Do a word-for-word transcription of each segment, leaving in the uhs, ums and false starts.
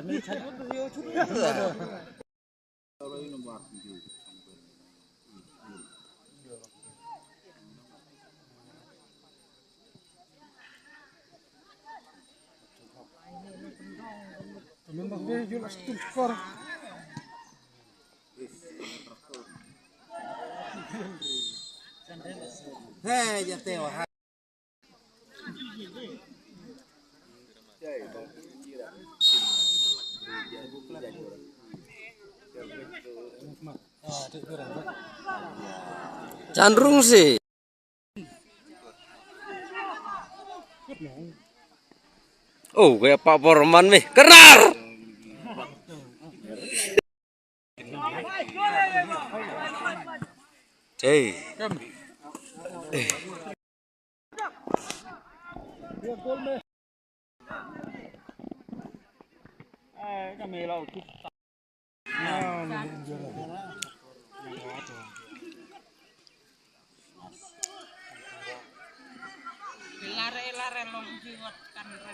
Hey, ya te wa. Chandrung si. Oh, kaya Pak Borman nih. Kenar. Hey. Lare lare long jiwat kan re.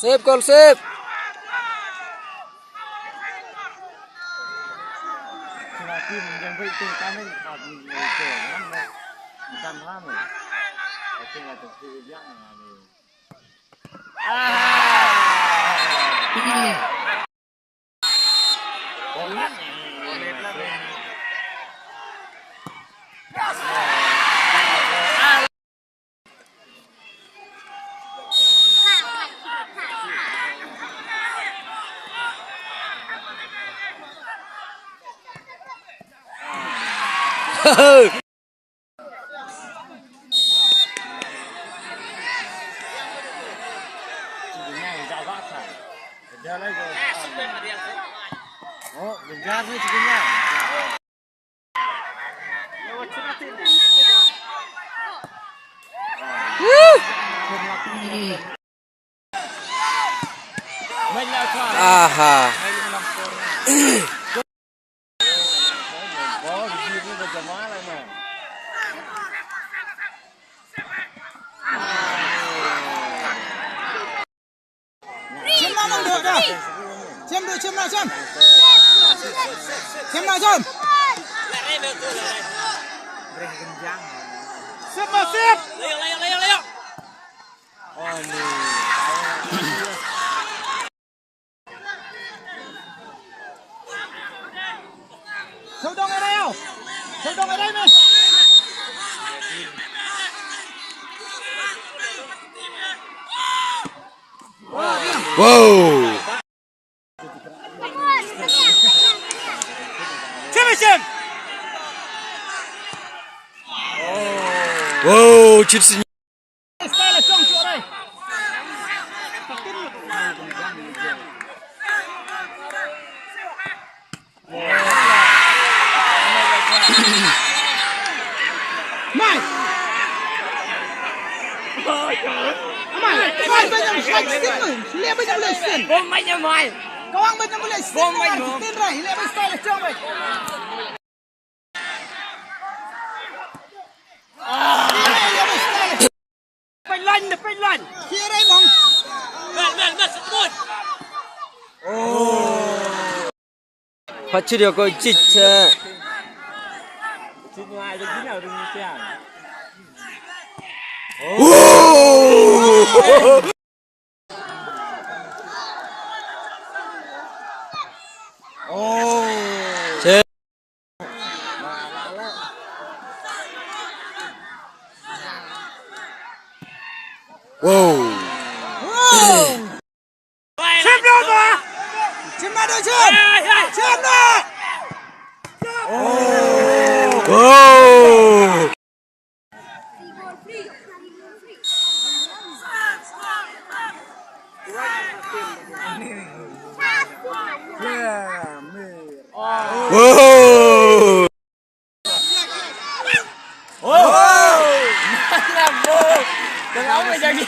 Sip, gol sip. Aha. Chim na nang dok dah. Chim dok, chim na, chim. Chim na, chim. Sip, sip. Sawdong arai, aw. Sawdong arai, me. Wow. Chim, chim. Wow, chim sini. Mai. Mai, mai, mai, mai, mai, mai, mai, mai. Bom mai, mai. Kawang mai, mai, mai, mai. Bom mai, mai. Tin rai, le mai style chong mai. Pynlan, pynlan. Kira mong. Bel, bel, bel, sebut. Oh. Pachiri ko chicha. Wow. Chim noh ba. Chim noh, chim. Chim noh. Oh. Wow. Oh. Kenapa jadi?